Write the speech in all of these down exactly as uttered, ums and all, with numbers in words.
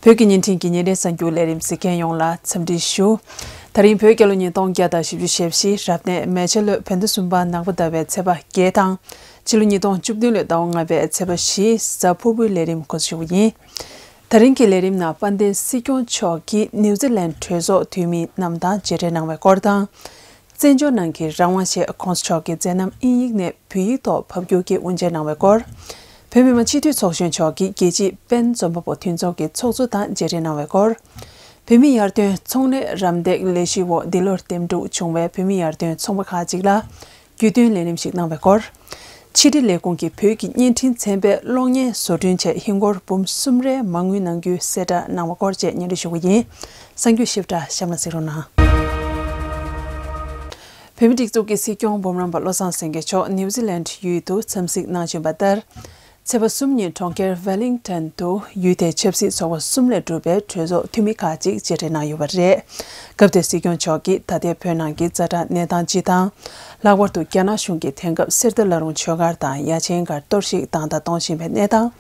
བོད་ཀྱི་བརྙན་འཕྲིན་གྱི་ཉིན་རེའི་གསར་འགྱུར་ལས་རིམ་གཟིགས་མཁན་ཡོངས་ལ་འཚམས་འདྲི་ཞུ། ད་རིང་བོད་རྒྱལ་ལོ་ཉིས་སྟོང་བརྒྱ་དང་བཞི་བཅུ་ཞེ་བཞི་རབ་གནས་མེ་བྱ་ལོའི་བོད་ཟླ་གསུམ་པ་ནག་པོ་ཟླ་བའི་ཚེས་པ་བརྒྱད་དང་། ཕྱི་ལོ་ཉིས་སྟོང་བཅུ་བདུན་ལོའི་ཟླ་བ་ལྔ་པའི་ཚེས་པ་བཞི་གཟའ་ཕུར་བུའི་ལས་རིམ་འགོ་འཛུགས་ཞུ་བ་ཡིན། ད་རིང་གི་ལས་རིམ་ནང་དཔལ་ལྡན་སྲིད་སྐྱོང་མཆོག་གིས་ནིའུ་ཛི་ལན་གྲོས་ཚོགས་འཐུས་མི་རྣམས་དང་མཇལ་འཕྲད་གནང་བའི་སྐོར་དང་། བཙན་བྱོལ་ནང་གི་རང་དབང་ཞེས་༸གོང་ས་མཆོག་གིས་མཛད་རྣམ་དབྱིན་ཡིག་ནས་བོད་ཡིག་ཐོག་ཕབ་བསྒྱུར་གྱིས་དབུ་འབྱེད་གནང་བའི་སྐོར། བོད་མི་མང་སྤྱི་འཐུས་ཚོགས་གཞོན་མཆོག་གིས་རྒྱལ་སྤྱིའི་པེན་འཛོམས་པ་པོ་མཐུན་ཚོགས་ཀྱི་ཚོགས་གཙོ་དང་མཇལ་འཕྲད་གནང་བའི་སྐོར། བོད་མི་ཡར་ཐོན་ཚོང་ལས་རམ་འདེགས་ལས་གཞི་འོག་འདི་ལོར་འདེམས་སྒྲུག་བྱུང་བའི་བོད་མི་ཡར་ཐོན་ཚོང་པ་ཁག་ཅིག་ལ་རྒྱུས་སྟོན་ལས་རིམ་ཞིག་གནང་བའི་སྐོར། ཕྱི་དྲིལ་ལས་ཁུངས་ཀྱིས་བོད་ཀྱི་བརྙན་འཕྲིན་ཚན་པའི་གློག་བརྙན་བཟོ་སྐྲུན་ཆེད་ཧིན་སྒོར་འབུམ་གསུམ་རེ་མ་དངུལ་གནང་རྒྱུའི་གསལ་བསྒྲགས་གནང་བའི་སྐོར་བཅས་སྙན་སྒྲོན་ཞུ་གི་ཡིན། གསར་འགྱུར་ཞིབ་ཕྲ་གཤམ་ལ་གཟིགས་རོགས་གནང་། བོད་མིའི་སྒྲིག་འཛུགས་ཀྱི་སྲིད་སྐྱོང་འབུམ་རམས་པ་བློ་བཟང་སེང་གེ་མཆོག་ནིའུ་ཛི་ལན་ཡུལ་དུ་འཚམས་གཟིགས་གནང་བཞིན་པ་ལྟར། ཚེས་པ་གསུམ་ཉིན་གྲོང་ཁྱེར་ཝེ་ལིང་ཊོན་དུ་ཡུལ་དེའི་ཆབ་སྲིད་ཚོགས་པ་གསུམ་ལས་གྲུབ་པའི་གྲོས་ཚོགས་འཐུས་མི་ཁག་ཅིག་མཇལ་འཕྲད་གནང་ཡོད་པ་རེད། སྐབས་དེར་སྲིད་སྐྱོང་མཆོག་གིས་ད་ལྟའི་བོད་ནང་གི་ཛ་དྲག་གནས་སྟངས་སྤྱི་དང་། ལྷག་པར་དུ་རྒྱ་ནག་གཞུང་གིས་དེང་སྐབས་གསེར་རྟ་བླ་རུང་ཆོས་སྒར་དང་ཡ་ཆེན་སྒར་གཏོར་བཤིག་བཏང་དང་གཏོང་བཞིན་པའི་གནས་སྟངས།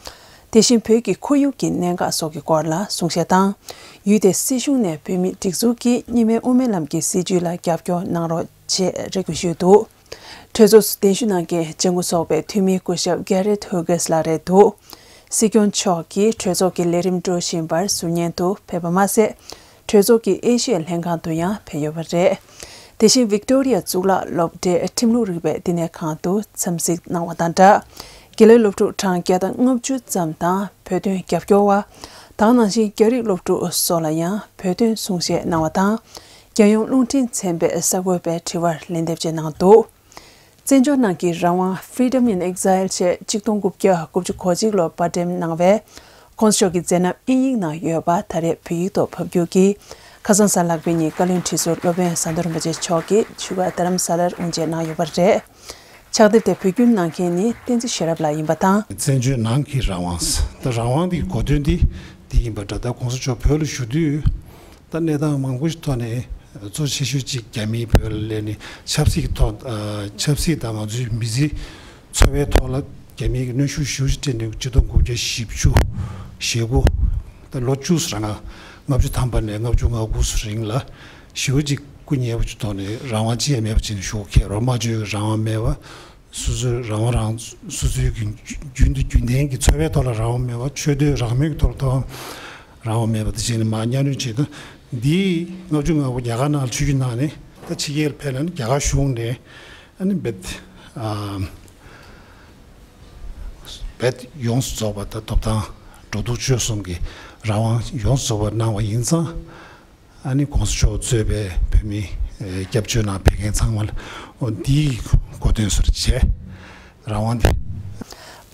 དེ་བཞིན་བོད་ཀྱི་ཁོར་ཡུག་གི་གནད་འགག་སོགས་ཀྱི་སྐོར་ལ་གསུང་བཤད་དང་། ཡུལ་དེའི་སྲིད་གཞུང་ནས་བོད་མིའི་སྒྲིག་འཛུགས་ཀྱི་གཉིས་སྨན་དབུ་མའི་ལམ་གྱི་སྲིད་བྱུས་ལ་རྒྱབ་སྐྱོར་གནང་རོགས་ཅེས་རེ་སྐུལ་ཞུས་འདུག་གྲོས་ཚོགས་སུ་གདན་ཞུ་གནང་མཁན་བྱེད་འགོ་ཚོགས་པའི་འཐུས་མི་སྐུ་ཞབས་Gareth Hughes་ལགས་རེད་འདུག་སྲིད་སྐྱོང་མཆོག་གིས་གྲོས་ཚོགས་ཀྱི་ལས་རིམ་སྤྲོ་བཞིན་པར་ཟུར་ཉན་དུ་ཕེབས་པ་མ་ཟད། གྲོས་ཚོགས་ཀྱི་ཨེ་ཤི་ཡའི་ལྷན་ཁང་དུ་ཡང་ཕེབས་ཡོད་པ་རེད། དེ་བཞིན་ཝིག་ཏོ་རི་ཡ་གཙུག་ལག་སློབ་གྲྭའི་ཁྲིམས་ལུགས་རིག་པའི་བསྟི་གནས་ཁང་དུ་འཚམས་གཟིགས་གནང་བ་དང་སྦྲགས། དགེ་ལས་སློབ་ཕྲུག་གྲངས་བརྒྱ་དང་ལྔ་བཅུ་ཙམ་དང་བོད་དོན་རྒྱབ་སྐྱོར་བ། དེ་ནང་བཞིན་རྒྱ་རིགས་སློབ་ཕྲུག་སོགས་ལ་ཡང་བོད་དོན་གསུང་བཤད་གནང་བ་དང་། རྒྱལ་ཡོངས་རླུང་འཕྲིན་ཚན་པའི་གསར་འགོད་པའི་དྲི་བར་ལན་འདེབས་བཅས་གནང་འདུག་བཙན་བྱོལ་ནང་གི་རང་དབང་Freedom in Exile་ཞེས་གཅིག་སྟོང་དགུ་བརྒྱ་དགུ་བཅུ་གོ་གཅིག་ལོར་པར་འགྲེམས་གནང་བའི་༸གོང་ས་མཆོག་གི་མཛད་རྣམ་དབྱིན་ཡིག་ནང་ཡོད་པ་ད་རེས་བོད་ཡིག་ཐོག་ཕབ་བསྒྱུར་གྱིས་ཁ་སང་གཟའ་ལྷག་པའི་ཉིན་བཀའ་བློན་ཁྲི་ཟུར་སློབ་དཔོན་ཟམ་གདོང་རིན་པོ་ཆེ་མཆོག་གིས་བཞུགས་སྒར་རྡ་རམ་ས་ལར་དབུ་འབྱེད་གནང་ཡོད་པ་རེད། ཕྱག་དེབ་དེ་བོད་བསྒྱུར་གནང་མཁན་ནི་བསྟན་འཛིན་ཤེས་རབ་ལགས་ཡིན་པ་དང་། བཙན་བྱོལ་ནང་གི་རང་དབང་། ད་རང་དབང་འདི་གོ་དོན་འདི་འདི་ཡིན་པ་འདྲ། ད་༸གོང་ས་མཆོག་བོད་ལ་བཞུགས་དུས། ད་གནས་སྟངས་མང་པོ་ཞིག་ཐོག་ནས་གཙོ་ཆེ་ཤོས་གཅིག་རྒྱ་མིས་བོད་ལ་སླེབས་ནས་ཆབ་སྲིད་ཀྱི་ཐོག་ཨ་ཆབ་སྲིད་དང་ང་ཚོའི་མི་ཚེ་འཚོ་བའི་ཐོག་ལ་རྒྱ་མིས་ཀྱི་གནོན་ཤུགས་ཞེ་པོ་ཅིག་སྤྲད་ནས་གཅིག་སྟོང་དགུ་བརྒྱ་བཞི་བཅུ་ཞེ་དགུ། ད་ལོ་བཅུ་ཙམ་རང་ལྔ་བཅུ་ཐམ་པ་ནས་ལྔ་བཅུ་ང་དགུ་ཙམ་རིང་ལ་ཞེ་པོ་ཅིག་སྐུ་ཉེ་བོ་ཅིག་ཐོག་ནས་རང་དབང་ཅི་ཡང་མེད་པ་ཅིག་བཞུགས་ཁེལ་རོ། སྨྲ་བརྗོད་ཀྱི་རང་དབང་མེད་པ། སོ་སོའི་རང་དབང་རང་སོ་སོའི་གི་རྒྱུན་དུ་རྒྱུན་ལྡན་གྱི་འཚོ་བའི་ཐོག་ལ་རང་དབང་མེད་པ། ཆོས་དད་རང་མོས་ཀྱི་ཐོག་ལ་ཐོག་རང་དབང་མེད་པ་དེ་བྱས་ནས་མར་གཉའ་གནོན་བྱེད་དུས། འདིའི་ལྔ་བཅུ་ང་དགུ་རྒྱ་གར་ནང་ལ་ཆོས་བརྒྱུད་ནང་ནས་ད་ཕྱི་རྒྱལ་ལ་ཕེབས་ན་ནི་རྒྱ་གར་གཞུང་ནས་ཨ་ནི་རྦད་ཨ་རྦད་ཡོངས་སུ་རྫོགས་པ་ད་ཐོབ་ཐང་འགྲོ་འདུག་སྤྱོད་གསུམ་གྱི་རང་དབང་ཡོངས་སུ་རྫོགས་པ་གནང་བ་ཡིན་ཙང་། ཨ་ནི་༸གོང་ས་མཆོག་གཙོས་པའི་བོད་མི་ཨེ་སྐྱབས་བཅོལ་ནང་ཕེབས་མཁན་ཚང་མ་ལ་འོ་འདིའི་གོ་དོན་སོར་བྱས་རང་དབང་འདི།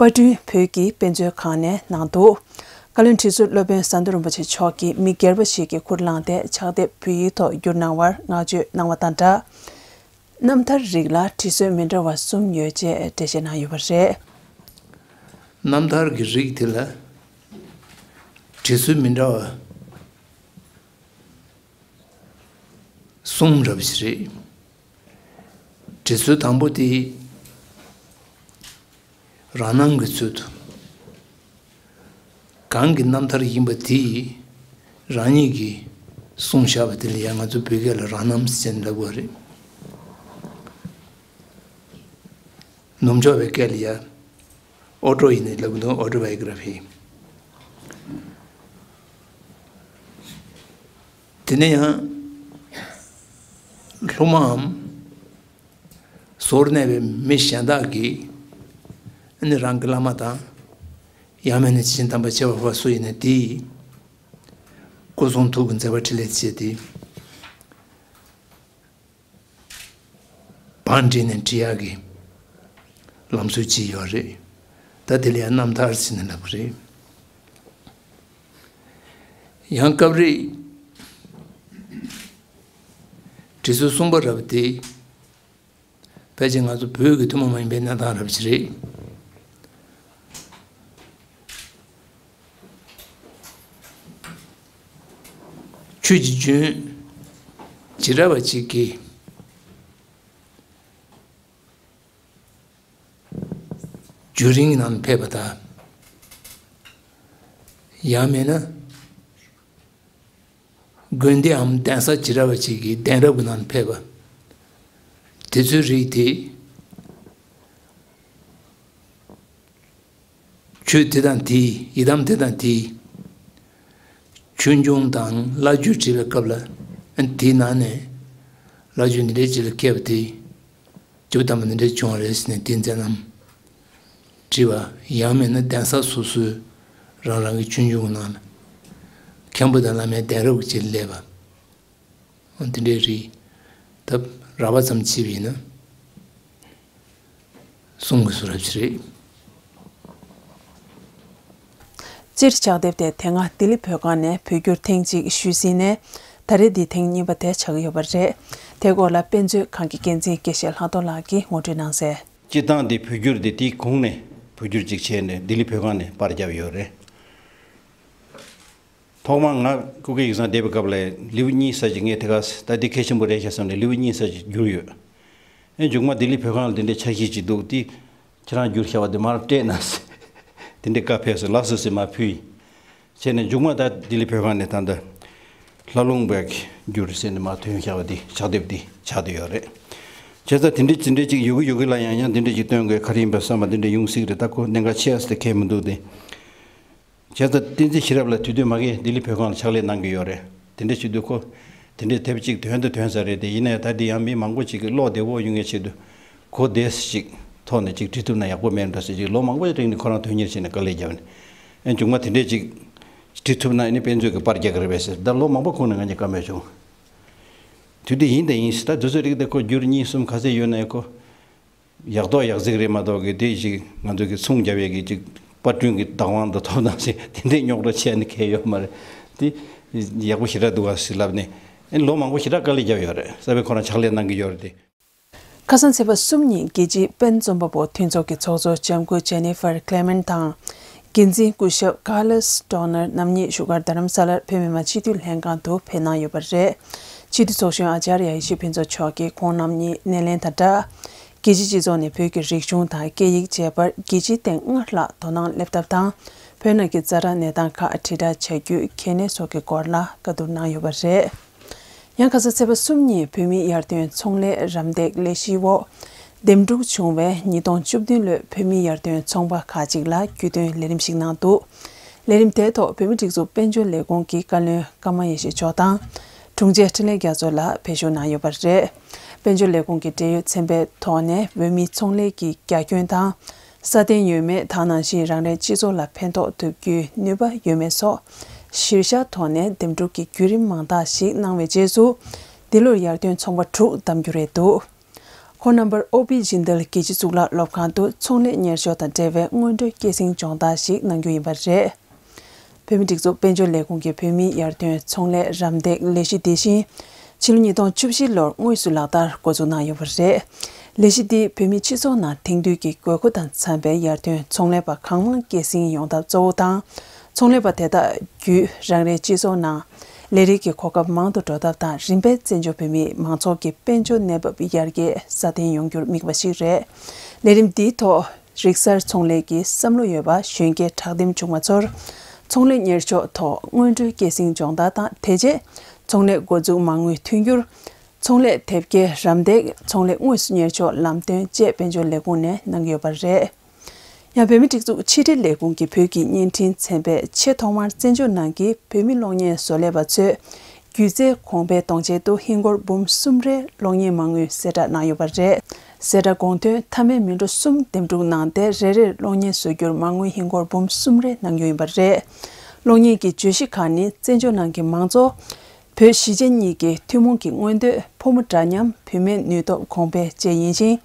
པར་སྐྲུན་བོད་ཀྱི་དཔེ་མཛོད་ཁང་ནས་གནང་འདུག་བཀའ་བློན་ཁྲི་ཟུར་སློབ་དཔོན་ཟམ་གདོང་རིན་པོ་ཆེ་མཆོག་གིས་མི་སྒེར་པ་ཞིག་གིས་ཁུར་བླངས་ཏེ་ཕྱག་དེབ་བོད་ཡིག་ཐོག་བསྒྱུར་གནང་བར་བསྔགས་བརྗོད་གནང་བ་དང་སྦྲགས། རྣམ་ཐར་རིགས་ལ་བྲིས་སྲོལ་མི་འདྲ་བ་གསུམ་ཡོད་ཅེས་འགྲེལ་བཤད་གནང་ཡོད་པ་རེད། རྣམ་ཐར་གྱི་རིགས་དེ་ལ་བྲིས་སྲོལ་མི་འདྲ་བ་གསུམ་རབ་ཞིག་རེད། བྲིས་སྲོལ་དང་པོ་དེ་རང་རྣམ་གྱི་ཚུལ་དུ། གང་གི་རྣམ་ཐར་ཡིན་པ་དེ་རང་ཉིད་ཀྱིས་གསུངས་བཞག་པ་དེ་ལ་ཡང་ང་ཚོ་བོད་སྐད་ལ་རང་རྣམ་ཟེར་ནས་ལབ་དགོས་རེད། ནུབ་ཕྱོགས་པའི་སྐད་ལ་ཡང་ཨོ་ཊོ་ཡིན་ནས་ལབ་ཀྱི་འདུག་ཨོ་ཊོ་བའི་གྷི་ར་ཕི། དེ་ནས་ཡང་སློབ་མའམ་ཟུར་གནས་པའི་མི་གཞན་དག་གིས་ཨ་ནི་རང་གི་བླ་མ་དང་ཡང་མིན་ན་སྤྱི་ཆིངས་དམ་པ་བཅའ་བ་སུ་ཡིན་ན་དེའི་སྐུ་གསུང་ཐུགས་ཀྱི་མཛད་པ་འཕྲིན་ལས་བྱས་ཏེ། བང་བསྒྲིགས་ནས་འབྲི་ཡག་གི་ལམ་སྲོལ་ཅིག་ཡོད་རེད། ད་དེ་ལ་ཡང་རྣམ་ཐར་ཟེར་ནས་ལབ་པ་རེད། ཡང་སྐབས་རེ་བྲིས་སྲོལ་གསུམ་པ་རབ་དེ་ཕལ་ཆེར་ང་ཚོ་བོད་ཀྱི་ཐུན་མོང་མ་ཡིན་པའི་གནས་སྟངས་རབ་ཅིག་རེད། ཆོས་ཀྱི་རྒྱུན་བྱེ་བྲག་པ་གཅིག་གིས་རྒྱུན་རིང་གི་ནང་ཕེབས་པ་དང་། ཡང་མིན་ན་ དགོན་སྡེའམ་གདན་ས་ཇི་འདྲ་བ་ཞིག་གི་གདན་རབས་ཀྱི་ནང་ཕེབས་པ། དེ་ཚོའི་རིགས་དེ། ཆོས་དེ་དང་དེའི་ཡི་དམ་དེ་དང་དེའི་ཆོས་འབྱུང་དང་བླ་བརྒྱུད་བྲིས་པའི་སྐབས་ལ། དེའི་ནང་ནས་བླ་བརྒྱུད་འདི་འདྲའི་ཅིག་ལ་མཁས་པ་དེ། ཇོ་བོ་དམ་པ་འདི་འདྲ་བྱུང་བ་རེད་ཟེར་ནས་དེའི་མཛད་རྣམ་བྲིས་པ། ཡང་མིན་ན་གདན་ས་སོ་སོའི་རང་རང་གི་ཆོས་འབྱུང་གི་ནང་ལ་མཁན་པོ་དང་བླ་མའི་གདན་རབས་ཀྱི་ཅིག་སླེབས་པ། འོ་དེ་འདྲའི་རིགས་ད་རགས་པ་ཙམ་བྱས་པ་ཡིན་ན་གསུང་དགོས་བཟོ་འདྲ་ཅིག་རེད། སྤྱིར་ཕྱག་དེབ་དེ་དེ་སྔ་ལྡི་ལི་བོད་ཁང་ནས་བོད་བསྒྱུར་ཐེངས་གཅིག་ཞུས་ཟིན་ནས། ད་རེས་འདི་ཐེངས་གཉིས་པ་དེ་ཆགས་ཀྱི་ཡོད་པ་རེད། དེ་སྐོར་ལ་དཔེ་མཛོད་ཁང་གི་འགན་འཛིན་དགེ་བཤེས་ལྷག་རྡོར་ལགས་ཀྱིས་ངོ་སྤྲོད་གནང་གསལ། སྤྱིར་བཏང་འདི་བོད་བསྒྱུར་འདི་དེའི་གོང་ནས་བོད་བསྒྱུར་ཅིག་བྱས་ནས་ལྡི་ལི་བོད་ཁང་ནས་པར་བརྒྱབ་ཡོད་རེད། ཐོག་མར་ང་སྐུ་སྒེར་ཡིག་ཚང་བསྡད་པའི་སྐབས་ལ་ལེའུ་གཉིས་ཙམ་ཅིག་ངས་དེ་ག་ད་འདི་གལ་ཆེན་པོ་རེད་ཤག་བསམ་ནས་ལེའུ་གཉིས་ཙམ་ཅིག་བསྒྱུར་ཡོད། ཨེ་མཇུག་མ་ལྡི་ལི་བོད་ཁང་ལ་དེ་འདྲའི་འཆར་གཞི་ཅིག་འདུག་དེ་ཁྱེད་རང་བསྒྱུར་བཞག་པ་དེ་མར་སྤྲད་ན་དེ་འདྲའི་བཀའ་ཕེབས་སོང་། ལགས་སོ་ཟེར་མར་ཕུལ་ཡིན། བྱས་ནས་མཇུག་མ་ད་ལྡི་ལི་བོད་ཁང་ནས་ད་ལྟ་ལྷ་ལུང་པས་བསྒྱུར་ཟེར་ནས་མར་ཐོན་བཞག་པ་དེ་ཕྱག་དེབ་དེ་ཆགས་བསྡད་ཡོད་རེད། བྱས་ཙང་དེ་འདྲའི་ཅི་འདྲའི་ཅིག་ཡོད་གི་ཡོད་གི་ལ་ཡང་ཡང་དེ་འདྲའི་ཅིག་སྟོན་དགོས་ག་རེ་ཡིན་པ་བསམ་པ་དེ་འདྲ་ཡོང་སྲིད་རེད། ད་ཁོ་གནད་འགག་ཆེ་ཨ་སི་དེ་གལ་མི་འདུག་སྟེ། བྱས་ཙང་བསྟན་འཛིན་ཤེས་རབ་ལགས་དུས་སྟོན་མ་གིར་ལྡི་ལི་བོད་ཁང་ལ་ཕྱག་ལས་གནང་གི་ཡོད་རེད། དེ་འདྲ་བྱེད་དུས་ཁོ་དེ་འདྲའི་དེབ་ཅིག་དོན་དུ་དོན་ས་རེད་དེ། ཡིན་ནའི་ད་འདི་ཡང་མི་མང་པོ་ཅིག་གི་ཀློག་བདེ་བོ་ཡོང་ཡས་ཆེད་དུ་གོ་བདེ་ཞིག་ཐོག་ནས་ཅིག་བྲིས་ཐུབ་ན་ཡག་པོ་མེད་འགྲོ་ཟེར། ཅིག་ལོ་མང་པོ་རིང་ནས་ཁོ་རང་དོན་གཉེར་བྱས་ནས་དཀའ་ལས་བརྒྱབ་ནས། ཨེ་མཇུག་མ་དེ་འདྲས་ཅིག་བྲིས་ཐུབ་ན་ཨ་ནི་དཔེ་མཛོད་ཀྱི་པར་རྒྱག་གི་རེད་པས་ཟེར། ད་ལོ་མང་པོ་གོང་ནས་ང་གཉིས་བཀའ་མོལ་བྱུང་། དུས་དེ་ཡིན་དང་ཡིན་ཟེར། ད་དུས་ཚོད་རིགས་དེ་ཁོ་བསྒྱུར་གཉིས་གསུམ་ག་ཚད་ཡོད་ན་ཡང་ཁོ། ཡག་ཐོག་ཡག་ཟིག་རེད་མ་གཏོགས་གི་དེ་ཞིག་ང་ཚོ་གི་ཚོང་རྒྱབ་ཡས་ཀྱི་ཅིག་པར་སྐྲུན་གྱི་བདག་དབང་དང་ཐོབ་ཐང་ཞིག་དེ་འདྲའི་རྙོག་དྲ་ཆེ་ནི་གལ་ཡོད་མ་རེད། དེ་ཡག་པོ་ཞེ་དྲག་འདུག་ག་ཟེར་ལབ་ནས། ཨེ་ལོ་མང་པོ་ཞེ་དྲག་དཀའ་ལས་བརྒྱབ་ཡོད་རེད། གསར་པའི་ཁོ་རང་ཕྱག་ལས་གནང་གི་ཡོད་རེད་དེ། ཁ་སང་ཚེས་པ་གསུམ་ཉིན་རྒྱལ་སྤྱིའི་དཔལ་འཛོམས་པ་པོ་མཐུན་ཚོགས་ཀྱི་ཚོགས་གཙོ་ལྕམ་སྐུ་ཇེ་ནི་ཧྥར་ཀླེ་མན་དང་། འགན་འཛིན་སྐུ་ཞབས་ཀར་ལོས་ཌོ་ནར་རྣམ་གཉིས་བཞུགས་སྒར་རྡ་རམ་ས་ལར་བོད་མི་མང་སྤྱི་འཐུས་ལྷན་ཁང་དུ་ཕེབས་གནང་ཡོད་པ་རེད། སྤྱི་འཐུས་ཚོགས་གཞོན་ཨ་ཅཱརྱ་ཡེ་ཤེས་ཕུན་ཚོགས་མཆོག་གིས་ཁོང་རྣམ་གཉིས་སྣེ་ལེན་དང་སྦྲགས། རྒྱལ་སྤྱིའི་སྤྱི་ཚོགས་ནས་བོད་ཀྱི་རིག་གཞུང་དང་སྐད་ཡིག་བཅས་པར་རྒྱལ་སྤྱིའི་སྟེང་སྔར་ལྷག་དོ་སྣང་སླེབས་ཐབས་དང་། བོད་ནང་གི་ཛ་དྲག་གནས་སྟངས་ཁག་དྲིལ་བསྒྲགས་བྱ་རྒྱུའི་གལ་གནད་སོགས་ཀྱི་སྐོར་ལ་བཀའ་བསྡུར་གནང་ཡོད་པ་རེད། ཡང་ཁ་སང་ཚེས་པ་གསུམ་ཉིན་བོད་མིའི་ཡར་ཐོན་ཚོང་ལས་རམ་འདེགས་ལས་གཞིའི་འོག་འདེམས་སྒྲུག་བྱུང་བའི་ཉིས་སྟོང་བཅུ་བདུན་ལོའི་བོད་མིའི་ཡར་ཐོན་ཚོང་པ་ཁག་ཅིག་ལ་རྒྱུས་སྟོན་ལས་རིམ་ཞིག་གནང་འདུག་ལས་རིམ་དེའི་ཐོག་བོད་མིའི་སྒྲིག་འཛུགས་དཔལ་འབྱོར་ལས་ཁུངས་ཀྱི་བཀའ་བློན་ཀརྨ་ཡེ་ཤེས་མཆོག་དང་། དྲུང་ཆེ་འཕྲིན་ལས་རྒྱ་མཚོ་ལགས་བར་ཞུགས་གནང་ཡོད་པ་རེད། དཔལ་འབྱོར་ལས་ཁུངས་ཀྱི་འབྲེལ་ཡོད་ཚན་པའི་ཐོག་ནས་བོད་མིའི་ཚོང་ལས་ཀྱི་རྒྱ་ཁྱོན་དང་། སྲ་བརྟན་ཡོད་མེད། དེ་ནང་བཞིན་རང་རེའི་སྤྱི་ཚོགས་ལ་ཕན་ཐོགས་ཐུབ་རྒྱུའི་ནུས་པ་ཡོད་མེད་སོགས་གཞིར་བཞག་ཐོག་ནས་འདེམས་སྒྲུག་གི་བརྒྱུད་རིམ་མང་དག་ཞིག་གནང་བའི་རྗེས་སུ། འདི་ལོར་ཡར་ཐོན་ཚོང་པ་དྲུག་བདམས་རྒྱུ་རེད་འདུག་ཁོང་རྣམ་པར་ཨོ་པི་ཇིན་དལ་རྒྱལ་སྤྱིའི་གཙུག་ལག་སློབ་ཁང་དུ་ཚོང་ལས་གཉེར་ཕྱོགས་དང་འབྲེལ་བའི་སྔོན་འགྲོའི་སྐྱེད་སྲིང་སྦྱོང་བརྡར་ཞིག་གནང་རྒྱུ་ཡིན་པ་རེད། བོད་མིའི་སྒྲིག་འཛུགས་དཔལ་འབྱོར་ལས་ཁུངས་ཀྱི་བོད་མིའི་ཡར་ཐོན་ཚོང་ལས་རམ་འདེགས་ལས་གཞི་དེ་བཞིན་ཕྱི་ལོ་ཉིས་སྟོང་བཅུ་བཞི་ལོར་དངོས་སུ་ལག་བསྟར་འགོ་འཛུགས་གནང་ཡོད་པ་རེད། ལས་གཞི་འདིས་བོད་མིའི་སྤྱི་ཚོགས་ནང་དེང་དུས་ཀྱི་དགོས་མཁོ་དང་འཚམ་པའི་ཡར་ཐོན་ཚོང་ལས་པ་གང་མང་སྐྱེད་སྲིང་ཡོང་ཐབས་གཙོ་བོ་དང་། ཚོང་ལས་པ་དེ་དག་བརྒྱུད་རང་རེའི་སྤྱི་ཚོགས་ནང་ལས་རིགས་ཀྱི་གོ་སྐབས་མང་དུ་འགྲོ་ཐབས་དང་། རིམ་པས་བཙན་བྱོལ་བོད་མིའི་མང་ཚོགས་ཀྱི་དཔལ་འབྱོར་གནས་བབ་ཡར་རྒྱས་སྲ་བརྟན་ཡོང་རྒྱུར་དམིགས་པ་ཞིག་རེད། ལས་རིམ་འདིའི་ཐོག་རིག་གསར་ཚོང་ལས་ཀྱི་བསམ་བློ་ཡོད་པ་གཞོན་སྐྱེས་དྲག་འདེམས་བྱུང་བ་ཚོར་ཚོང་ལས་གཉེར་ཕྱོགས་ཐོག་སྔོན་འགྲོའི་སྐྱེད་སྲིང་སྦྱོང་བརྡར་དང་། དེ་རྗེས་ཚོང་ལས་འགོ་འཛུགས་མ་དངུལ་མཐུན་འགྱུར། ཚོང་ལས་དེབ་སྐྱེལ་རམ་འདེགས། ཚོང་ལས་དངོས་སུ་གཉེར་ཕྱོགས་ལམ་སྟོན་བཅས་དཔལ་འབྱོར་ལས་ཁུངས་ནས་གནང་གི་ཡོད་པ་རེད། ཡང་བོད་མིའི་སྒྲིག་འཛུགས་ཕྱི་དྲིལ་ལས་ཁུངས་ཀྱི་བོད་ཀྱི་བརྙན་འཕྲིན་ཚན་པས་ཆེས་ཐོག་མར་བཙན་བྱོལ་ནང་གི་བོད་མི་གློག་བརྙན་བཟོ་ལས་པ་ཚོས་སྒྱུ་རྩལ་གོང་འཕེལ་གཏོང་ཆེད་དུ་ཧིན་སྒོར་འབུམ་གསུམ་རེ་གློག་བརྙན་མ་དངུལ་གསལ་བསྒྲགས་གནང་ཡོད་པ་རེད། གསལ་བསྒྲགས་དགོངས་དོན་མཐའ་མའི་མི་འགྲོ་གསུམ་འདེམས་སྒྲུག་གནང་སྟེ། རེ་རེར་གློག་བརྙན་བཟོ་རྒྱུར་མ་དངུལ་ཧིན་སྒོར་འབུམ་གསུམ་རེ་གནང་རྒྱུ་ཡིན་པ་རེད། གློག་བརྙན་གྱི་བརྗོད་གཞི་ཁག་ནི། བཙན་བྱོལ་ནང་གི་མང་གཙོ། བོད་གཞིས་བྱེས་གཉིས་ཀྱི་ཐུན་མོང་གི་མངོན་འདོད། ཕོ་མོ་འདྲ་མཉམ། བུད་མེད་ནུས་སྟོབས་གོང་འཕེལ་བཅས་ཡིན་ཞིང་།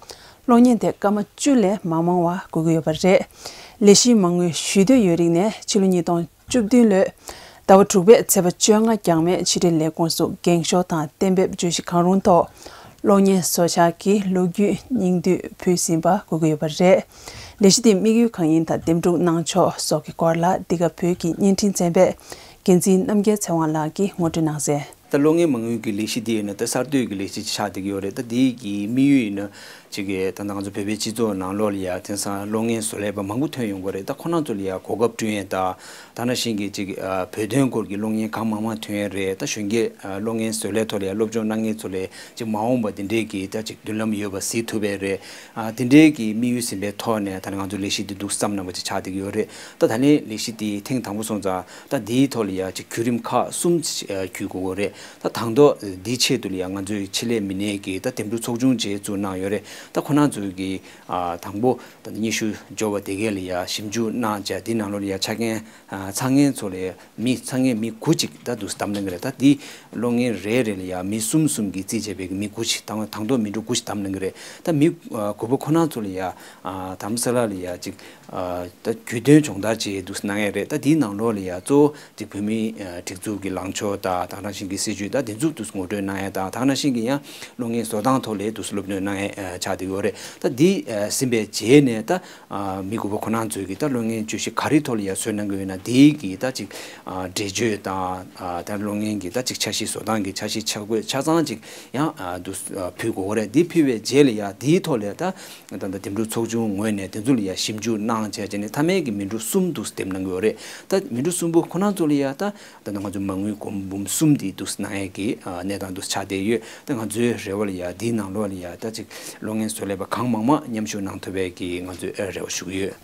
གློག་བརྙན་དེ་སྐར་མ་བཅུ་ལས་མ་མང་བ་དགོས་ཀྱི་ཡོད་པ་རེད། ལས་གཞིའི་མ་དངུལ་ཞུ་འདོད་ཡོད་རིགས་ནས་ཕྱི་ལོ་ཉིས་སྟོང་བཅུ་བདུན་ལོའི་ཟླ་བ་དྲུག་པའི་ཚེས་པ་བཅོ་ལྔ་འགྱངས་མེད་ཕྱི་དྲིལ་ལས་ཁུངས་སུ་འགེངས་ཤོག་དང་གཏན་འབེབས་བརྗོད་གཞི་གང་རུང་ཐོག་གློག་བརྙན་བཟོ་འཆར་གྱི་ལོ་རྒྱུས་སྙིང་བསྡུས་ཕུལ་ཟིན་པ་དགོས་ཀྱི་ཡོད་པ་རེད། ལས་གཞི་དེའི་དམིགས་ཡུལ་གང་ཡིན་དང་འདེམས་སྒྲུག་གནང་ཕྱོགས་སོགས་ཀྱི་སྐོར་ལ་འདི་ག་བོད་ཀྱི་བརྙན་འཕྲིན་ཚན་པའི་འགན་འཛིན་རྣམ་རྒྱལ་ཚེ་དབང་ལགས་ཀྱིས་ངོ་སྤྲོད་གནང་གསལ། ད་གློག་བརྙན་མ་དངུལ་གྱི་ལས་གཞི་དེ་ཡིན་ན་ད་གསར་གཏོད་ཀྱི་ལས་གཞི་ཆགས་བསྡད་ཀྱི་ཡོད་རེད། ད་དེའི་གི་དམིགས་ཡུལ་ཡིན་ན་ ཅིག་གིས་ད་ང་ཚོ་བོད་པའི་སྤྱི་ཚོགས་ནང་ལོགས་ལ་ཡ་དེང་སང་གློག་བརྙན་བཟོ་ལས་པ་མང་པོ་ཐོན་ཡོང་གི་རེད། ད་ཁོ་རང་ཚོ་ལ་ཡ་གོ་སྐབས་བསྐྲུན་ཡས་ད་ད་ནང་བཞིན་གྱི་ཅིག་ཨ་བོད་དོན་སྐོར་གྱི་གློག་བརྙན་གང་མང་མང་ཐོན་ཡས་རེད། ད་གཞོན་སྐྱེས་ཨ་གློག་བརྙན་བཟོ་ལས་ཐོག་ལ་ཡ་སློབ་སྦྱོང་གནང་མཁན་ཚོ་ལ་ཅིག་མ་འོངས་པ་དེ་འདྲའི་གི་ད་ཅིག་མདུན་ལམ་ཡོད་པ་གཟིགས་ཐུབ་པ་རེད། ཨ་དེ་འདྲའི་གི་དམིགས་ཡུལ་ཟིན་པའི་ཐོག་ནས་ད་ནི་ང་ཚོ་ལས་གཞི་འདི་འདུག་བསམ་གནང་བ་ཅིག་ཆགས་བསྡད་ཀྱི་ཡོད་རེད། ད་ད་ནི་ལས་གཞི་འདི་ཐེངས་དང་པོ་སོང་ཙང་ད་འདིའི་ཐོག་ལ་ཡ་ཅིག་བརྒྱུད་རིམ་ཁག་གསུམ་ཅིག་ཨ་བརྒྱུད་དགོས་ཀྱི་རེད། ད་དང་ཐོག་འདིའི་ཆེད་དུ་ལ་ཡང་ང་ཚོའི་ཆེད་ལས་མི་སྣས་ཀྱིས་ད་འདེམས་སྒྲུག་ཚོགས་ཆུང་ཅིག་བཙུགས་གནང་ཡོད་རེད། ད་ཁོ་རང་ཚོས་ཀྱིས་ཨ་དང་པོ་ད་སྙན་ཞུ་འབྱོར་བ་དེ་གས་ལ་ཡང་ཞིབ་འཇུག་གནང་བྱས་དེའི་ནང་ལོགས་ལ་ཡང་ཆ་རྐྱེན་ཨ་ཚང་མཁན་ཚོ་ལ་ཡང་མི་ཚང་མཁན་མི་དགུ་ཅིག་ད་འདུག་བདམས་གནང་གི་རེད། ད་འདི་གློག་བརྙན་རེ་རེ་ལ་ཡང་མི་གསུམ་གསུམ་གྱིས་རྩིས་བྱས་པའི་མི་དགུ་ཅིག་དང་དང་ཐོག་མི་འགྲོ་དགུ་ཅིག་བདམས་གནང་གི་རེད། ད་མི་ཨ་དགུ་པོ་ཁོ་རང་ཚོ་ལ་ཡང་ཨ་དྷ་རམ་ས་ལ་ལ་ཡང་ཅིག་ཨ་ད་རྒྱུས་སྟོན་སྦྱོང་བརྡར་བཅས་འདུག་གནང་ཡས་རེད། ད་དེའི་ནང་ལོགས་ལ་ཡ་གཙོ་བོ་དེ་བོད་མིའི་ཨ་སྒྲིག་འཛུགས་ཀྱི་ལངས་ཕྱོགས་དང་ད་ག་ནང་བཞིན་གྱི་སྲིད་བྱུས་ད་དེ་ཚོ་འདུག་ངོ་སྤྲོད་གནང་ཡས་དང་ད་ག་ནང་བཞིན་གྱི་ཡང་གློག་བརྙན་བཟོ་སྟངས་ཐོག་ལ་འདུག་སློབ་སྟོན་གནང་ཡས་ཨ་ཆགས་བསྡད་ཡོད་རེད། ད་དེ་ཨ་ཟིན་པའི་རྗེས་ནས་ད་ཨ་མི་དགུ་པོ་ཁོ་རང་ཚོས་ཀྱི་ད་གློག་བརྙན་བརྗོད་གཞི་ག་རེ་ཐོག་ལ་ཡ་བཟོས་གནང་གི་ཡོད་ན་དེའི་གི་ད་ཅིག་ཨ་འགྲེལ་བརྗོད་དང་ཨ་ད་གློག་བརྙན་གྱི་ད་ཅིག་འཆར་གཞི་བཟོ་སྟངས་ཀྱི་འཆར་གཞི་ཆ་བགོས་ཆ་ཚང་ཅིག་ཡང་ཨ་འདུག་ཨ་ཕུལ་དགོས་རེད། དེ་ཕུལ་བའི་རྗེས་ལ་ཡ་དེའི་ཐོག་ལ་ད། ད་ལྟ་འདེམས་སྒྲུག་ཚོགས་ཆུང་ངོས་ནས་དེ་ཚོ་ལ་ཡ་ཞིབ་འཇུག་གནང་བྱས་བྱས་ནས་མཐའ་མའི་གི་མི་འགྲོ་གསུམ་འདུག་འདེམས་གནང་གི་ཡོད་རེད། ད་མི་འགྲོ་གསུམ་པོ་ཁོ་རང་ཚོ་ལ་ཡ་ད་ད་ལྟ་ང་ཚོ་མ་དངུལ་སྒོར་འབུམ་གསུམ་དེ་འདུག་གནང་ཡས་ཀྱི་ཨ་གནས་སྟངས་འདུག་ཆགས་བསྡད་ཡོད། ད་ང་ཚོའི་རེ་བ་ལ་ཡ་དེའི་ནང་ལོགས་ལ་ཡ་ད་ཅིག་གློག་བརྙན་བཟོ་ལས་པ་གང་མང་མང་མཉམ་ཞུགས་གནང་ཐུབ་པའི་གི་ང་ཚོས་ཨ་རེ་བ་ཞུ་གི་ཡོད།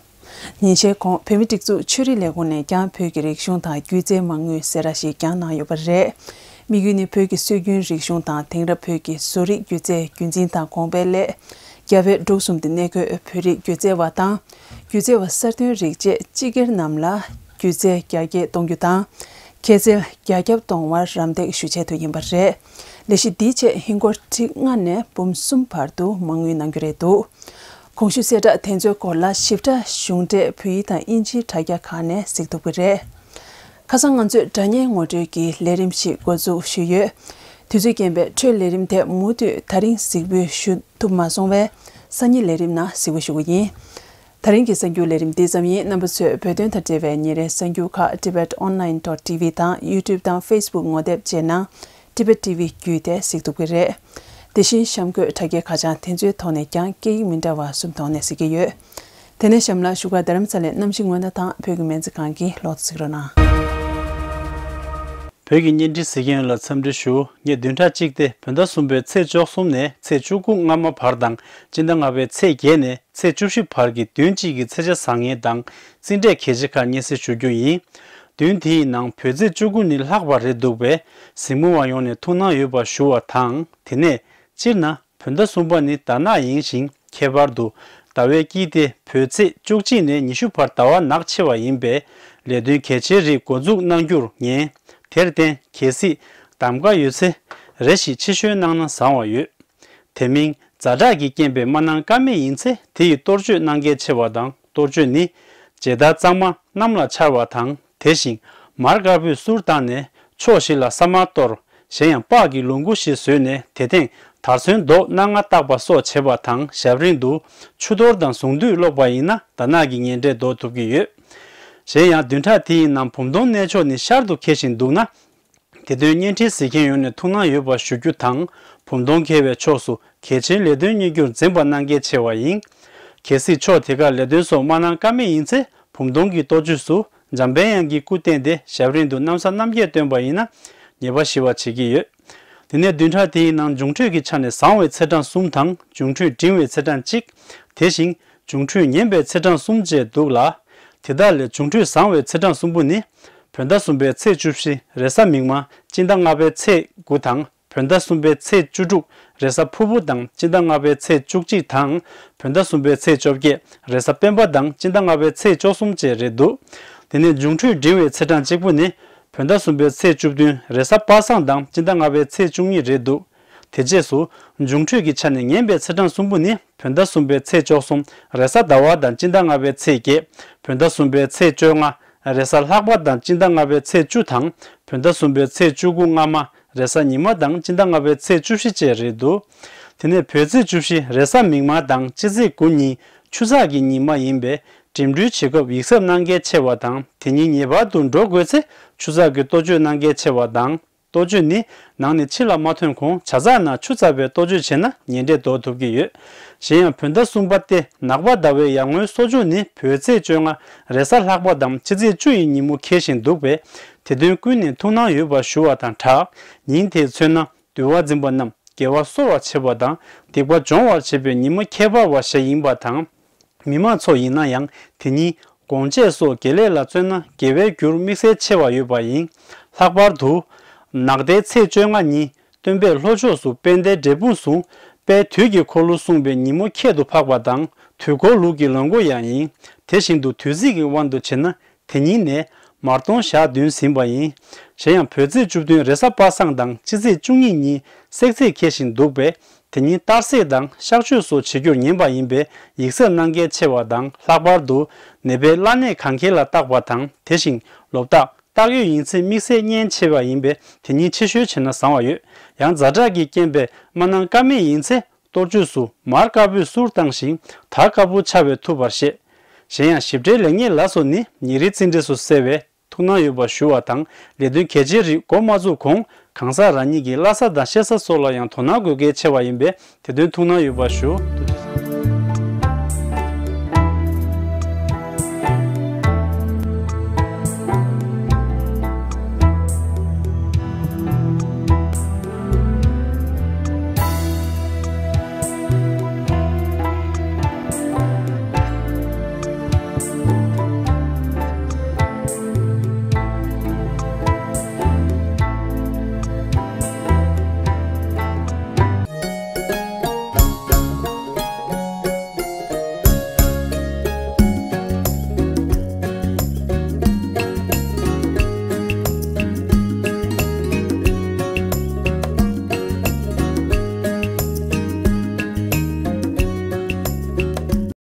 ཉིན་ཤས་གོང་བོད་མིའི་སྒྲིག་འཛུགས་ཆོས་རིག་ལས་ཁུངས་ནས་ཀྱང་བོད་ཀྱི་རིག་གཞུང་དང་སྒྱུ་རྩལ་མ་དངུལ་ཟེར་ར་ཞིག་བསྐྱངས་གནང་ཡོད་པ་རེད། དམིགས་ཡུལ་ནི་བོད་ཀྱི་སྲོལ་རྒྱུན་རིག་གཞུང་དང་དེང་རབས་བོད་ཀྱི་བཟོ་རིག་སྒྱུ་རྩལ་རྒྱུན་འཛིན་དང་གོང་འཕེལ་སླད། རྒྱ་བལ་འབྲུག་གསུམ་དུ་གནས་འཁོད་བོད་རིགས་སྒྱུ་རྩལ་བ་དང་། སྒྱུ་རྩལ་བ་གསར་ཐོན་རིགས་བཅས་སྤྱི་སྒེར་རྣམས་ལ་སྒྱུ་རྩལ་རྒྱ་སྐྱེད་གཏོང་རྒྱུ་དང་། ཁྱད་རྩལ་རྒྱ་ཁྱབ་གཏོང་བར་རམ་འདེགས་ཞུ་ཆེད་དུ་ཡིན་པ་རེད། ལས་གཞི་འདིའི་ཆེད་ཧིན་སྒོར་ཁྲི་ལྔ་ནས་འབུམ་གསུམ་བར་དུ་མ་དངུལ་གནང་རྒྱུ་རེད་འདུག་གོང་ཞུས་གསལ་བསྒྲགས་དེ་ཚོའི་སྐོར་ལ་ཞིབ་ཕྲ་གཞུང་འབྲེལ་བོད་ཡིག་དང་དབྱིན་ཇིའི་དྲ་རྒྱ་ཁག་ནས་གཟིགས་ཐུབ་ཀྱི་རེད། ཁ་སང་ང་ཚོས་སྒྲ་བརྙན་ངོ་སྤྲོད་ཀྱི་ལས་རིམ་ཞིག་འགོ་འཛུགས་ཞུས་ཡོད། དུས་ཚོད་རྐྱེན་པས་འཕྲོས་ལས་རིམ་དེ་མུ་མཐུད་ད་རིང་གཟིགས་འབུལ་ཞུ་ཐུབ་མ་སོང་བས་སང་ཉིན་ལས་རིམ་ནང་གཟིགས་འབུལ་ཞུ་གི་ཡིན། ད་རིང་གི་གསར་འགྱུར་ལས་རིམ་འདི་ཙམ་ཡིན། རྣམ་པ་ཚོས་བོད་དོན་དང་འབྲེལ་བའི་ཉིན་རེའི་གསར་འགྱུར་ཁག་Tibet Online dot T V དང་YouTube དང་Facebook ངོ་དེབ་བཅས་ནང་Tibet T V བརྒྱུད་དེ་གཟིགས་ཐུབ་ཀྱི་རེད། དེ་བཞིན་གཤམ་འཁོད་དྲ་རྒྱའི་ཁ་བྱང་དེ་ཚོའི་ཐོག་ནས་ཀྱང་སྐད་ཡིག་མི་འདྲ་བ་གསུམ་ཐོག་ནས་གཟིགས་ཀྱི་ཡོད། དེ་ནས་གཤམ་ལ་བཞུགས་སྒར་རྡ་རམ་ས་ལའི་གནམ་གཤིས་སྔོན་བརྡ་དང་བོད་ཀྱི་སྨན་རྩིས་ཁང་གི་ལོ་ཐོ་གཟིགས་རོགས་གནང་། བོད་ཀྱི་བརྙན་འཕྲིན་གཟིགས་མཁན་ཡོངས་ལ་འཚམས་འདྲི་ཞུ། ངས་བདུན་ཕྲག་གཅིག་སྟེ་བོད་ཟླ་གསུམ་པའི་ཚེས་བཅུ་གསུམ་ནས་ཚེས་བཅུ་དགུ་སྔ་མ་བར་དང་སྤྱི་ཟླ་ལྔ་པའི་ཚེས་བརྒྱད་ནས་ཚེས་བཅུ་བཞི་བར་གྱི་བདུན་གཅིག་གི་ཚེས་ཆ་བཟང་ངན་དང་རྩིས་འབྲས་གལ་ཆེ་ཁག་སྙན་སེང་ཞུ་རྒྱུ་ཡིན། བདུན་དེའི་ནང་བོད་ཚེས་བཅུ་དགུ་ནི་ལྷག་པ་རེད་འདུག་པས་གཟིགས་མོ་བ་ཡོངས་ནས་ཐུགས་སྣང་ཡོད་པ་ཞུ་བ་དང་། དེ་ནས་སྤྱིར་ན་བོད་ཟླ་གསུམ་པ་ནི་ཟླ་ནག་ཡིན་ཞིང་། ཁྱད་པར་དུ་ཟླ་བའི་དཀྱིལ་ཏེ་བོད་ཚེས་བཅུ་གཅིག་ནས་ཉི་ཤུ་བར་ཟླ་བ་ནག་ཆེ་བ་ཡིན་པས་ལས་དོན་གལ་ཆེའི་རིགས་འགོ་འཛུགས་གནང་རྒྱུར་ངན། དེར་བརྟེན་གལ་སྲིད་གདམ་ག་ཡོད་ཚེ་རེ་ཞིག་ཕྱི་བཤོལ་གནང་ན་བཟང་བ་ཡོད། དེ་མིན་ཛ་དྲག་གི་རྐྱེན་པས་མ་གནང་ཀ་མེད་ཡིན་ཚེ་དེ་ཡི་གཏོར་བཅོས་གནང་གལ་ཆེ་བ་དང་། གཏོར་བཅོས་ནི་མཇལ་དར་གཙང་མ་གནམ་ལ་འཕྱར་བ་དང་། དེ་བཞིན་མར་དཀར་པོའི་གསུར་བཏང་ནས་ཕྱོགས་བཞི་ལ་ས་དམར་གཏོར། གཞན་ཡང་པགས་ཀྱི་ལོངས་སྐུ་ཞིག་བཟོས་ནས་དེ་སྟེང་དར་ཚོན་མདོག་སྣ་ལྔ་བཏགས་པ་སོགས་བྱེད་པ་དང་། ཞབས་རིང་དུ་ཆུ་གཏོར་དང་གཟུངས་འདུས་ཀློག་པ་ཡིན་ན་ཟླ་ནག་གི་ངན་འབྲས་ཟློག་ཐུབ་ཀྱི་ཡོད། གཞན་ཡང་བདུན་ཕྲག་དེའི་ནང་བུམ་སྡོང་གནས་མཆོག་ནི་ཤར་དུ་འཁེལ་བཞིན་འདུག་ན། དེ་དོན་བརྙན་འཕྲིན་གཟིགས་མཁན་ཡོངས་ནས་ཐུགས་སྣང་ཡོད་པ་ཞུ་རྒྱུ་དང་། བུམ་སྡོང་འཁེལ་བའི་ཕྱོགས་སུ་གལ་ཆེའི་ལས་དོན་གཉེར་རྒྱུར་འཛེམ་པ་གནང་གལ་ཆེ་བ་ཡིན། གལ་སྲིད་ཕྱོགས་དེ་ཁར་ལས་དོན་སོགས་མ་གནང་ཀ་མེད་ཡིན་ཚེ་བུམ་སྡོང་གི་གཏོ་བཅོས་སུ་འཇམ་དཔལ་དབྱངས་ཀྱི་སྐུ་བསྟན་ཏེ་ཞབས་རིང་དུ་གནམ་ས་རྣམ་རྒྱལ་བཏོན་པ་ཡིན་ན་ཉེས་པ་ཞི་བ་བྱེད་ཀྱི་ཡོད། དེ་ནས་བདུན་ཕྲག་དེའི་ནང་འབྱུང་འཕྲོད་ཀྱི་ཆ་ནས་བཟང་བའི་ཚེས་གྲངས་གསུམ་དང་འབྱུང་འཕྲོད་འབྲིང་བའི་ཚེས་གྲངས་གཅིག་དེ་བཞིན་འབྱུང་འཕྲོད་ངན་པའི་ཚེས་གྲངས་གསུམ་བཅས་འདུག་ལ། དེ་དག་ལས་འབྱུང་འཕྲོད་བཟང་བའི་ཚེས་གྲངས་གསུམ་པོ་ནི། བོད་ཟླ་གསུམ་པའི་ཚེས་བཅུ་བཞི་རེས་གཟའ་མིག་དམར་སྤྱི་ཟླ་ལྔ་པའི་ཚེས་དགུ་དང་། བོད་ཟླ་གསུམ་པའི་ཚེས་བཅུ་དྲུག་རེས་གཟའ་ཕུར་བུ་དང་སྤྱི་ཟླ་ལྔ་པའི་ཚེས་བཅུ་གཅིག་དང་། བོད་ཟླ་གསུམ་པའི་ཚེས་བཅོ་བརྒྱད་རེས་གཟའ་སྤེན་པ་དང་སྤྱི་ཟླ་ལྔ་པའི་ཚེས་བཅུ་གསུམ་བཅས་རེད་འདུག་དེ་ནས་འབྱུང་འཕྲོད་འབྲིང་བའི་ཚེས་གྲངས་གཅིག་པུ་ནི། བོད་ཟླ་གསུམ་པའི་ཚེས་བཅུ་བདུན་རེས་གཟའ་པ་སངས་དང་སྤྱི་ཟླ་ལྔ་པའི་ཚེས་བཅུ་གཉིས་རེད་འདུག་དེ་རྗེས་སུ། འབྱུང་འཕྲོད་ཀྱི་ཆ་ནས་ངན་པའི་ཚེས་གྲངས་གསུམ་པོ་ནི། བོད་ཟླ་གསུམ་པའི་ཚེས་བཅུ་གསུམ་རེས་གཟའ་ཟླ་བ་དང་སྤྱི་ཟླ་ལྔ་པའི་ཚེས་བརྒྱད། བོད་ཟླ་གསུམ་པའི་ཚེས་བཅོ་ལྔ་རེས་གཟའ་ལྷག་པ་དང་སྤྱི་ཟླ་ལྔ་པའི་ཚེས་བཅུ་དང་། བོད་ཟླ་གསུམ་པའི་ཚེས་བཅུ་དགུ་སྔ་མ་རེས་གཟའ་ཉི་མ་དང་སྤྱི་ཟླ་ལྔ་པའི་ཚེས་བཅུ་བཞི་བཅས་རེད་འདུག་དེ་ནས་བོད་ཚེས་བཅུ་བཞི་རེས་གཟའ་མིག་དམར་དང་སྤྱི་ཚེས་དགུ་ཉིན་ཆུ་ཚགས་ཀྱི་ཉི་མ་ཡིན་པས་འགྲིམ་འགྲུལ་བྱེད་སྐབས་ཡིག་ཚབ་གནང་གལ་ཆེ་བ་དང་། དེ་ཉིན་ངེས་པར་དུ་འགྲོ་དགོས་ཚེ་ཆུ་ཚགས་ཀྱི་གཏོ་བཅོས་གནང་གལ་ཆེ་བ་དང་། གཏོ་བཅོས་ནི་ནང་ནས་ཕྱི་ལ་མ་ཐོན་གོང་ཇ་ཚགས་ནང་ཆུ་བཙགས་པའི་གཏོ་བཅོས་བྱས་ན་ཉེ་འབྲས་འདོར་ཐུབ་ཀྱི་ཡོད། གཞན་ཡང་བོད་ཟླ་གསུམ་པ་སྟེ་ནག་པ་ཟླ་བའི་ཡར་ངོའི་གསོ་མཆོད་ནི་བོད་ཚེས་བཅོ་ལྔ་རེས་གཟའ་ལྷག་པ་དང་སྤྱི་ཚེས་བཅུ་ཡི་ཉིན་མོ་འཁེལ་བཞིན་འདུག་པས། དེ་དོན་ཀུན་ནས་ཐུགས་སྣང་ཡོད་པར་ཞུ་བ་དང་སྦྲགས། ཉིན་དེས་མཚོན་ན་འདུལ་བ་འཛིན་པ་རྣམས་དགེ་བ་གསོ་བར་བྱེད་པ་དང་སྡིག་པ་སྦྱོང་བར་བྱེད་པའི་ཉིན་མོ་ཁྱད་པར་བ་ཞིག་ཡིན་པ་དང་། མི་མང་ཚོ་ཡིན་ན་ཡང་དེ་ཉིན་སྒོང་ཆས་སོགས་དགེ་ལས་ལ་བརྩོན་ན་དགེ་བའི་རྒྱུར་དམིགས་བསལ་ཆེ་བ་ཡོད་པ་ཡིན། ལྷག་པར་དུ། ནག་ཟླའི་ཚེས་བཅོ་ལྔ་ཉིན་སྟོན་པས་ལྷོ་ཕྱོགས་སུ་དཔལ་ལྡན་འབྲས་སྤུངས་སུ་དཔལ་དུས་ཀྱི་འཁོར་ལོ་གསུངས་པའི་ཉིན་མོ་ཁྱད་དུ་འཕགས་པ་དང་དུས་འཁོར་ལུགས་ཀྱི་ལོ་འགོ་ཡང་ཡིན། དེ་བཞིན་དུ་དུས་ཚིགས་ཀྱི་དབང་དུ་བྱས་ན། དེ་ཉིན་ནས་མར་སྟོང་ཞག་བདུན་ཟིན་པ་ཡིན། གཞན་ཡང་བོད་ཚེས་བཅུ་བདུན་རེས་གཟའ་པ་སངས་དང་སྤྱི་ཚེས་བཅུ་གཉིས་ཉིན་སྲེག་ཚེས་འཁེལ་བཞིན་འདུག་པས། དེ་ཉིན་གཏར་སྲེག་དང་གཤག་བཅོས་སོགས་བྱེད་རྒྱུར་ཉན་པ་ཡིན་པས་ཡིག་གཟབ་གནང་གལ་ཆེ་བ་དང་ལྷག་པར་དུ་ནད་པའི་བླ་གནས་གང་ཁེལ་ལ་བརྟག་པ་དང་དེ་བཞིན་ལོ་རྟགས་བརྟག་ཡོད་ཡིན་ཚེ་དམིགས་བསལ་གཉན་ཆེ་བ་ཡིན་པས་དེ་ཉིན་ཕྱི་བཤོལ་བྱས་ན་བཟང་བ་ཡོད། ཡང་ཛ་དྲག་གི་རྐྱེན་པས་མ་གནང་ཀ་མེད་ཡིན་ཚེ། གཏོ་བཅོས་སུ་མར་དཀར་པོས་གསུར་བཏང་ཞིང་དར་དཀར་པོ་ཕྱར་བས་ཐུབ་པར་བཤད། གཞན་ཡང་ཞིབ་ཕྲའི་ལེགས་ཉེས་ལ་སོགས་ནི་ཉེ་རིང་རྩིས་འབྲས་སུ་གསལ་བས་ཐུགས་སྣང་ཡོད་པར་ཞུ་བ་དང་ལས་དོན་གལ་ཆེའི་རིགས་འགོ་མ་བཙུགས་གོང་གང་ཟག་རང་ཉིད་ཀྱི་བླ་གཟའ་དང་གཤེད་གཟའ་སོགས་ལ་ཡང་དོ་སྣང་དགོས་གལ་ཆེ་བ་ཡིན་པས་དེ་དོན་ཐུགས་སྣང་ཡོད་པར་ཞུ།